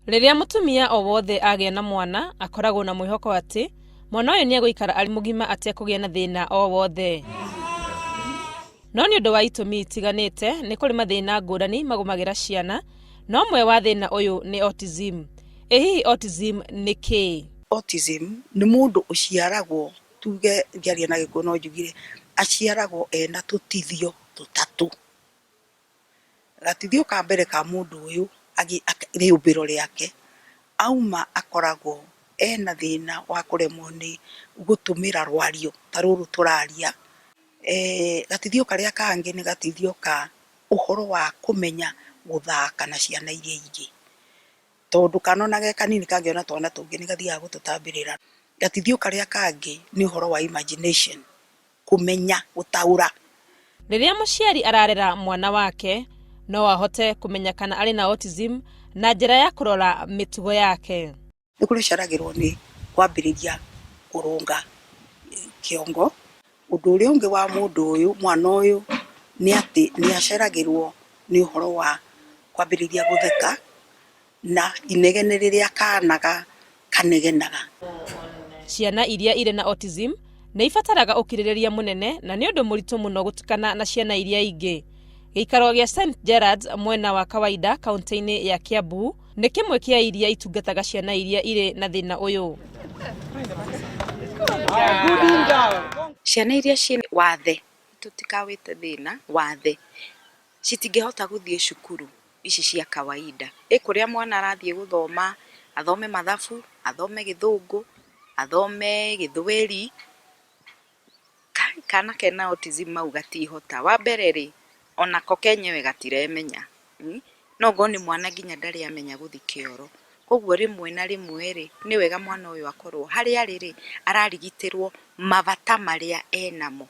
Rĩrĩa mũtumia o wothe agĩa na mwana, akoragwo na mwĩhoko atĩ mwana ũyũ nĩ egũikara arĩ mũgima atekũgĩa na thĩna o wothe. No nĩ ũndũ wa itũmi itiganĩte, nĩ kũrĩ mathĩna ngũrani magũmagĩra ciana, na ũmwe wa thĩna ũyũ nĩ autism. Ĩ hihi autism nĩ kĩĩ? Autism nĩ mũndũ ũciaragwo, tuge ngĩaria na Gĩkũyũ no njugire, aciaragwo ena tũtithio tũtatũ. Gatithio ka mbere ka mũndũ ũyũ rĩũmbĩro rĩake, auma akoragwo ena thĩna wa kũremwo nĩ gũtũmĩra rwario ta rũrũ tũraria. Gatithio karĩa kangĩ nĩ gatithio ka ũhoro wa kũmenya gũthaka na ciana iria ingĩ. Tondũ kana ona ge kanini kangĩona twana tũngĩ nĩ gathiaga gũtũtambĩrĩra. Gatithio karĩa kangĩ nĩ ũhoro wa imagination. Kũmenya gũtaũra. Rĩrĩa mũciari ararera mwana wake, no ahote kũmenya kana arĩ na autism na njĩra ya kũrora mĩtugo yake. Nĩ kũrĩ ũceragĩrwo nĩ kwambĩrĩria kũrũnga kĩongo. Ũndũ ũrĩa ũngĩ wa mũndũ ũyũ, mwana ũyũ, nĩ atĩ nĩ aceragĩrwo nĩ ũhoro wa kwambĩrĩria gũtheka na inegene rĩrĩa kana kanegenaga. Ciana iria irĩ na autism nĩ ibataraga ũkirĩrĩria mũnene na nĩ ũndũ mũritũ mũno gũtukana na ciana iria ingĩ. Gĩikaro gĩa St Gerards mwena wa Kawaida kaunti-inĩ ya Kiambu nĩ kĩmwe kĩa iria itungataga ciana iria irĩ na thĩna ũyũ. Ciana iria ciĩ wathe, tũtikawĩte thĩna, wathe, citingĩhota gũthiĩ cukuru ici cia kawaida. Ĩ kũrĩa mwana arathiĩ gũthoma, athome mathabu, athome gĩthũngũ, athome gĩthweri, kai kana kena autism mau gatihota. Wa mbere rĩ, onako kenyewe gatiremenya, no ngorwo nĩ mwana nginya ndarĩ amenya gũthiĩ kĩoro. Koguo rĩmwe na rĩmwe rĩ, nĩ wega mwana ũyũ akorwo harĩa arĩ rĩ, ararigitĩrwo mabata marĩa enamo.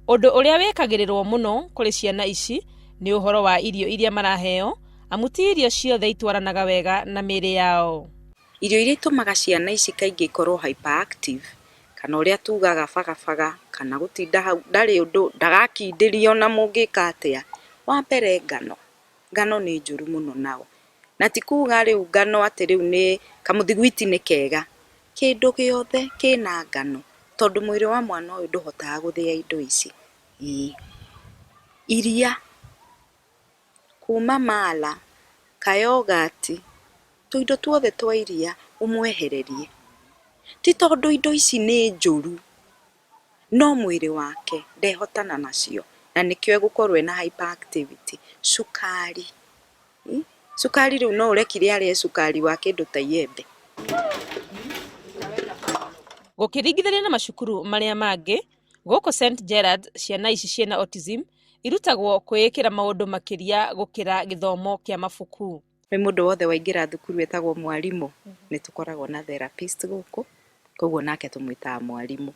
Ũndũ ũrĩa wĩkagĩrĩrwo mũno kũrĩ ciana ici nĩ ũhoro wa irio iria maraheo, amu ti irio ciothe itwaranaga wega na mĩĩrĩ yao. Irio iria itũmaga ciana ici kaingĩ ikorwo hyperactive, kana ũrĩa tugaga bagabaga, kana gũtinda hau ndarĩ ũndũ, ndagakindĩria ona mũngĩka atĩa, wa mbere ngano, ngano nĩ njũru mũno nao. Na ti kuga rĩu ngano atĩ rĩu nĩ, kamũthiguiti nĩ kega, Kĩndũ gĩothe kĩna ngano, tondũ mwĩrĩ wa mwana ũyũ ndũhotaga gũthĩa indo ici. Ĩĩ. Iria, kuma mala, ka yoghurt, tũindo tuothe twa iria ũmwehererie. Ti tondũ indo ici nĩ njũru, no mwĩrĩ wake ndehotana nacio, na nĩkĩo egũkorwo ena hyperactivity. Cukari. Cukari rĩu no ũrekire arĩe cukari wa kĩndũ ta iembe. Gũkĩringithanio na macukuru marĩa mangĩ, gũkũ St Gerard ciana ici ciĩna autism irutagwo kwĩĩkĩra maũndũ makĩria gũkĩra gĩthomo kĩa mabuku. Nĩ mũndũ wothe waingĩra thukuru etagwo mwarimũ, nĩ tũkoragwo na therapist gũkũ, koguo nake tũmwĩtaga mwarimũ.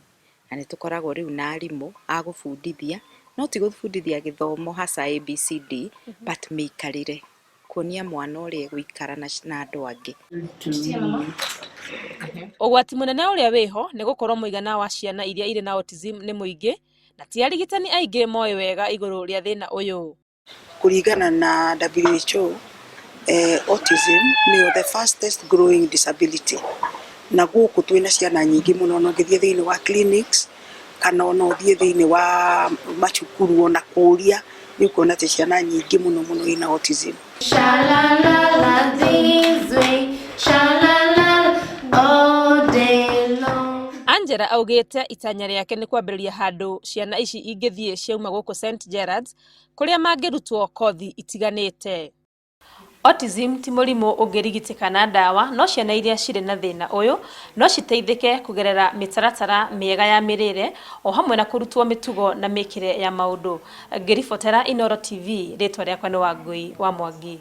Na nĩ tũkoragwo rĩu na arimũ a gũbundithia, no ti gũbundithia gĩthomo hasa ABCD, but mĩikarĩre, kuonia mwana ũrĩa egũikara na andũ angĩ. Ũgwati mũnene ũrĩa wĩho nĩ gũkorwo mũigana wa ciana iria irĩ na autism nĩ mũingĩ na ti arigitani aingĩ moĩ wega igũrũ rĩa thĩna ũyũ. Kũringana na WHO, autism nĩyo the fastest growing disability. Na gũkũ twĩna ciana nyingĩ mũno ona ũngĩthiĩ thĩinĩ wa clinics kana ona ũthiĩ thĩinĩ wa macukuru ona kũria nĩ ũkuona atĩ ciana nyingĩ mũno mũno ina autism. Angela augĩte itanya rĩake nĩ kwambĩrĩria handũ ciana ici ingĩthiĩ ciauma gũkũ St Gerards kũrĩa mangĩrutwo kothi itiganĩte. Autism ti mũrimũ ũngĩrigitĩka na ndawa no ciana iria cirĩ na thĩna ũyũ no citeithĩke kũgerera mĩtaratara mĩega ya mĩrĩre o hamwe na kũrutwo mĩtugo na mĩkĩre ya maũndũ. Ngĩribotera Inooro TV, rĩtwa rĩakwa nĩ Wangũi wa Mwangi.